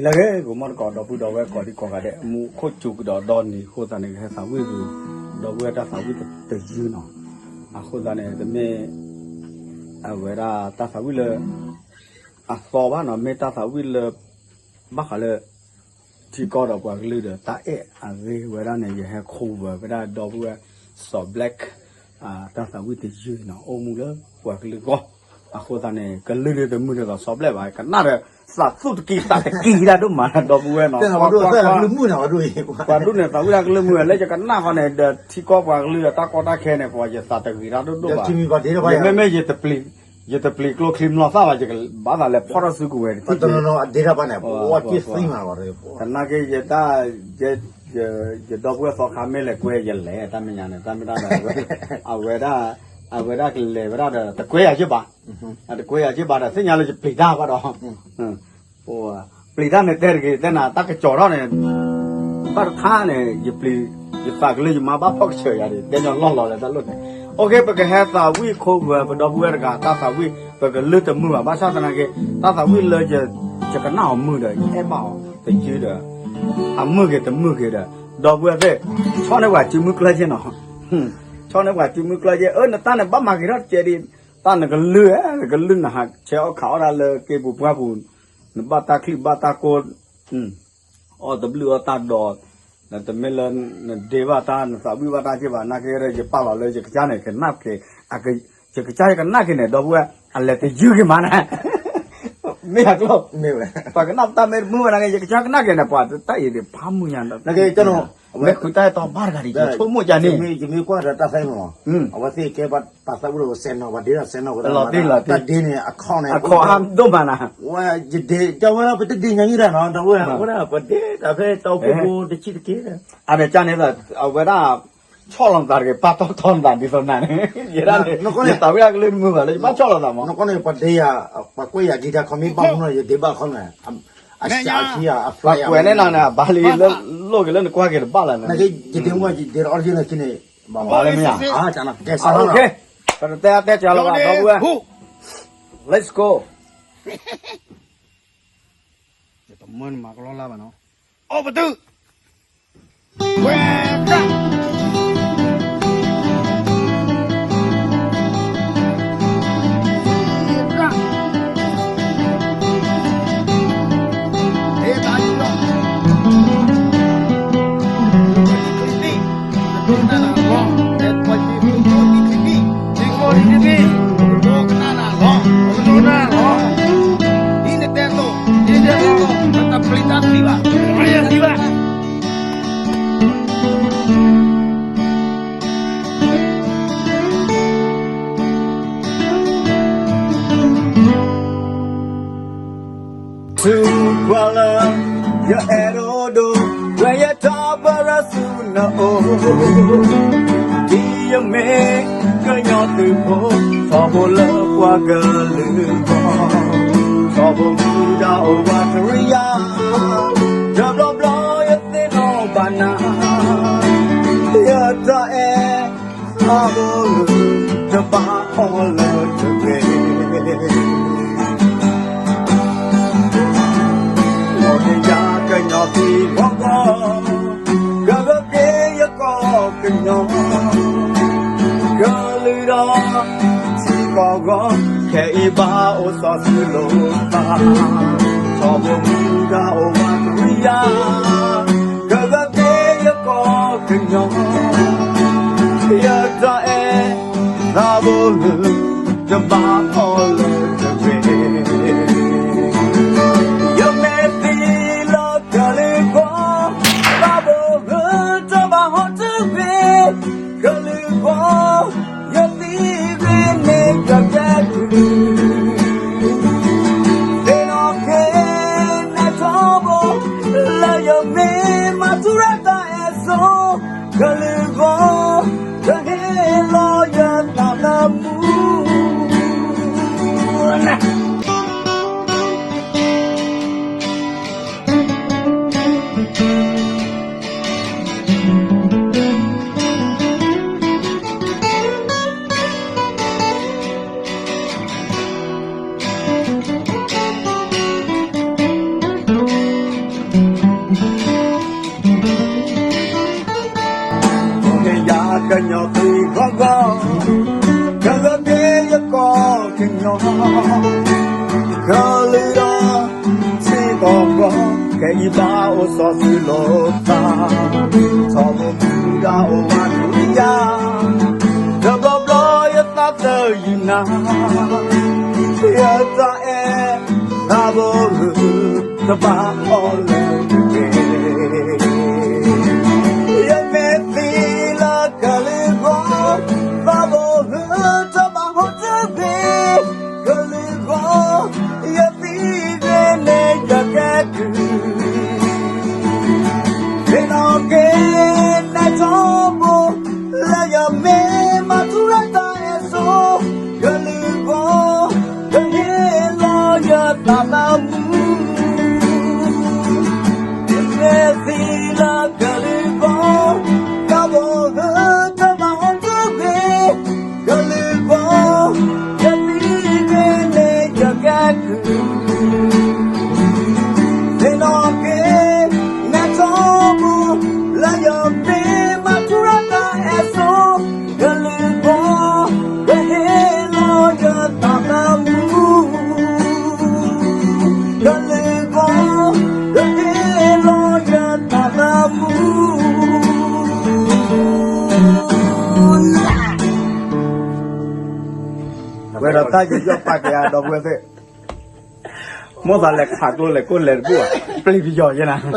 လၢဂ့ၤ ဂီၤမီၢ်တကိး ဒီပုၢ်ဒီဝဲၢ်ကိးဒံကိးဂၤဒဲး မူခိၣ်စူၤကဒီးဒီနံၤအဃိသတးန့ၣ် ကဟဲသးဝံၣ်ဂ့ၤ ဒီပုၢ်ဝဲၢ်တၢ်သးဝံၣ်တယုၢ်နီၤ. အဃိသတးန့ၣ် တမ့ၢ် အဝဲဒၣ်တၢ်သးဝံၣ်လၢ အသီဘၣ်နီၤ မ့ၢ်တၢ်သးဝံၣ်လၢ ဘၣ်ဃးလၢ ထံကီၢ်ဒီးပှၤကလုာ်ဒီး တၢ်အဲၣ်အဂ့ၢ်ဝဲဒၣ်န့ၣ် ယဟဲ cover ဝဲဒၣ်ဒီပုၢ်ဝဲၢ် စီၤ Black တၢ်သးဝံၣ်တယုၢ်နီၤ အိၣ်မူလၢပှၤကလုာ်ဂီၢ်. အဃိသတးန့ၣ် ကလုၢ်ဒ်တမုာ်ဒ်သိးစီၤ Black ဘၣ် ကနၣ်ဒီး သးသူၣ်တကံၤ သးတကံၤတၢ်ဒိၣ်မး ဒီပုၢ်ဝဲၢ်နီၤ ပှၤဒိၣ်န့ၣ် သးဝံၣ်တၢ်ကလုၢ်မုာ်ဝဲ လၢယကနၣ်ဃီန့ၣ် ဒီးထံကီၢ်ပှၤကလုာ်ဒီးတၢ်ကီတၢ်ခဲန့ၣ် ပှၤယသးတဂ့ၤတၢ်ဒိၣ်ဒိၣ်ဘၣ်. မ့မ့ၢ် ယတပျံၤကျိချံမျိာ်သၣ်ဘၣ် ယကဘၣ်သးလဲၤဖီၣ်ထီၣ်စုကဝဲၤတထံၣ် ကနၣ်က့ၤယတၢ် ယဒီပုၢ်ဝဲၢ်သီခါမ့ၢ်လဲၤကွဲယလဲၤတၢ်မဲာ်ညါန့ၣ် တၢ်မ့ၢ်တၢ်ဒီး အဝဲဒၣ် အဝဲဒၣ်ကလဲၤဝဲဒၣ်ဒီး တကွဲယၤယ့ၣ်ဘၣ် အတကွဲယၤယ့ၣ်ဘၣ်ဒီး သ့ၣ်ညါလၢယပျံၤတၢ်ဘၣ်ဒီး ပျံၤတၢ်န့ၣ်တဲတဂ့ၤ တဲနၤတၢ်ကစီၤထီၣ်န့ၣ် ဘၣ်တခါန့ၣ် ယပျံၤ ယသးကလုၢ်ယမါဘၣ်ဖီၣ်ကစၢၤယၤဒ် တဲညီလီၢ်လီၤလၢတၢ်လိၣ်န့ၣ် OK ပကဟဲသးဝံၣ် cover ပဒီပုၢ်ဝဲၢ်တဂၤ တၢ်သးဝံၣ် ပကလုၢ်တမုာ်ဘၣ် ဘၣ်ဆၣ်သနာ်က့ တၢ်သးဝံၣ်လၢ ယကနၣ်အီၤမုာ်ဒီး ယအဲၣ်ဘၣ်အီၤတယုၢ်ဒီး အမုာ်ဂ့ၤတမုာ်ဂ့ၤဒီး ဒီပုၢ်ဝဲၢ်သ့ၣ် ဆီၣ်န့ၢ်ပှၤစုမုၢ်ကျၢၢ်က့နီၤ ဆီၣ်န့ၢ်ပှၤစုမုၢ်ကျၢၢ်က့ အၢ နတၢ်န့ၣ်ဘၣ်မၤဂ့ၤထီၣ်တကဲးဒံး တၢ်နကလုၢ် နကလုၢ်နဟးဆဲးအီၣ်ခးအီၣ်ဒၣ်လၢက့ပူၤပှၢ်ပူၤ နဘၣ်တၢ်ချံၣ်ဘၣ်တၢ်ကိၢ် အီၣ်တဘျုးအီၣ်တၢ်ဒီး တမ့ၢ်လၢ နဒ့ဘၣ်တၢ် နသးဝံၣ်ဘၣ်တၢ်က့ဘၣ် နာ်က့ဒီး ယပာ်လီၤလၢယကစၢ်န့ၣ် ကနၣ်က့ၤ ယကစၢ်ယကနၣ်က့ၤန့ၣ် ဒီပုၢ်ဝဲၢ် အလဲၤတယုၢ်က့ၤမးန့ၣ် မ့ၢ်အကျိ ပှၤကနၣ်ပတၢ်မ့ၢ်တမုာ်ဘၣ်နာ်က့ ယကစၢ်ကနၣ်က့ၤန့ၣ် ပှၤတၢ်အံၤဒ်ဖးမုၢ်ညါ မ့ၢ်ဃုတၢ်အဲၣ်တီဘၣ်တဂၤဒ် ယဆိကမိၣ်ကန့ၣ် ယမ့ၢ်ကွၢ်ဒီးတၢ်သးမး အဝဲသ့ၣ်ကဲပှၤသးဝံၣ်ဒီးစဲးနီၤ ပှၤဒ့ဒီးစဲးနီၤ ဝဲဒၣ်တၢ်ဒ့န့ၣ် အခီၣ်န့ၣ် အခီၣ်အါဒိၣ်မးနၤ ဝဲယဒ့တၢ်ဝဲဒၣ်ပတဒ့ညါယုၢ်ဒၣ်နီၤ ဒီပုၢ်ဝဲၢ် ဝဲဒၣ်ပဒ့တၢ်ဖဲတီဖိဖိတဆံးတက့ၢ် အန့ၣ်ကန့ၣ် အဝဲဒၣ် ဆီၣ်လီၤနသးတဂ့ၤ ပာ်တီထီနသးဒ်သိးနၤန့ၣ် ယဲဒၣ်န့ၣ် ယသးဝံၣ်အကလုၢ်တမုာ်ဘၣ်လၢယဘၣ်ဆီၣ်လီၤသးမး နကန့ၣ် ပှၤဒ့ယၤ ပှၤကွဲးယၤ guitar ခီမ့ၢ်ဘၣ်မူနီၤ ယဒ့ဘၣ်ခီမး အစှၤခံဂၤအဖျါယၤ ပှၤကွဲးန့ၣ်နၤန့ၣ် အဘၣ်လံလၢလိၣ်က့ၤလၢနကွၢ်က့ၤတဘၣ်လၢၤန့ၣ် ယဒ့မူယဒ့တအီၣ်တယုၢ်န့ၣ်ကန့ၣ် ဘၣ်ဘၣ်လၢမ့ၢ်ဧါ ကဲစၢ်လီၤ ပတတဲအါတဲစှၤလီၤဘၣ် ဒီပုၢ်ဝဲၢ် Let's go ယတမၢနမၤကလီလၢ်ဘၣ်နီၤ အိၣ်ပတုာ် ဝဲဒၣ် ထူးပှၤလၢ ယအဲၣ်ဒိးဒိး လွဲယထီၣ်ပရၢဆူနအိၣ် ဒ်ယမ့ၢ်ကညီသုးဖိ ထီဘိလၢပှၤကလုာ်ဂီၢ် ထီဘိမူဒါအိၣ်ဝးတရံယါ တဘျီဘျီယသ့ၣ်နီၣ်ဘၣ်နၤ ယတၢ်အဲၣ် အဘိ တဘၣ်အီၤလၢတဂ့ၤ မ်ယကညီသံဂီၢ်ဂီၢ် ကဂၢၢ်က့ၤယကီၢ်ကညီ ကလုာ်ဒီးထံကီၢ်ဂီၢ် ခဲအံၤဘၣ်အိၣ်စီၤစုလိာ်သး ထီဘိမူဒါအိၣ်ဝးတရံယါ ကဂၢၢ်က့ၤယကီၢ်ကညီ ယတၢ်အဲၣ် သးဘိ တဘၣ်အီၤလၢတဂ့ၤ ယမ့ၢ်သံလၢကလုာ်ဂီၢ် သးဘိ တဘၣ်ဟီတဂ့ၤ ကလုာ်ဂီၢ် ယသံဂ့ၤန့ၣ်ကကဲကုၢ် သ့ၣ်နီၣ်က့ၤ နဲထီဘိ လၢယမ့ၢ်မၤထူရၤတၢ်အဲၣ်စိ ကလုာ်ဂီၢ် ကဟ့ၣ်လီၤယသးသမူ ကညီသုးဂီၤဂီၤ, ကဂၢၢ်က့ၤယကီၢ်ကညီ, ကလုာ်ဒီးထံကီၢ်ဂီၤ, ခဲအံၤဘၣ်အိၣ်စီၤစုၤလိာ်သး, ထီဘိမူဒါအိၣ်မးဒုးယၤ, တဘျီဘျီယသးသယုၢ်နၤ, ယတၢ်အဲၣ်သးဘိဂုၢ်, တဘၣ်အီၣ်လၢတက့ၢ်. ယမ့ၢ်သံလၢကလုာ်ဂီၢ်, သးဘိဂုၢ်တဘၣ်ဟီၣ်တဂ့ၤ, ကလုာ်ဂီၢ်, ယသံဂ့ၤန့ၣ်ယကဲကုၢ်, သ့ၣ်နီၣ်က့ၤ နဲထီဘိ, လၢယမ့ၢ်မၤထူရၤတၢ်အဲၣ်စိ, ကလုာ်ဂီၢ်, ကဟ့ၣ်လီၤယသးသမူ ယသံလၢကလုာ်ဂီၢ်, သးဘိဂုၢ်တဘၣ်ဟီၣ်တဂ့ၤ, ကလုာ်ဂီၢ်, ယသံဂ့ၤန့ၣ်ယကဲကုၢ်, သ့ၣ်နီၣ်က့ၤ နဲထီဘိ, လၢယမ့ၢ်မၤထူရၤတၢ်အဲၣ်စိ, ကလုာ်ဂီၢ်, ကဟ့ၣ်လီၤယသးသမူ, ကလုာ်ဂီၢ်, ကဟ့ၣ်လီၤယသးသမူ ဝဲဒီးတၢ်ယူးယီၣ်ပာ်က့ၤအဒီပုၢ်ဝဲၢ်သ့ၣ်, မိၣ်သးလဲၤခးကျိလဲၤကိၢ်လဲၤတဘူၣ်ဘၣ်, ပျံၤပယီၤယဲနၤ,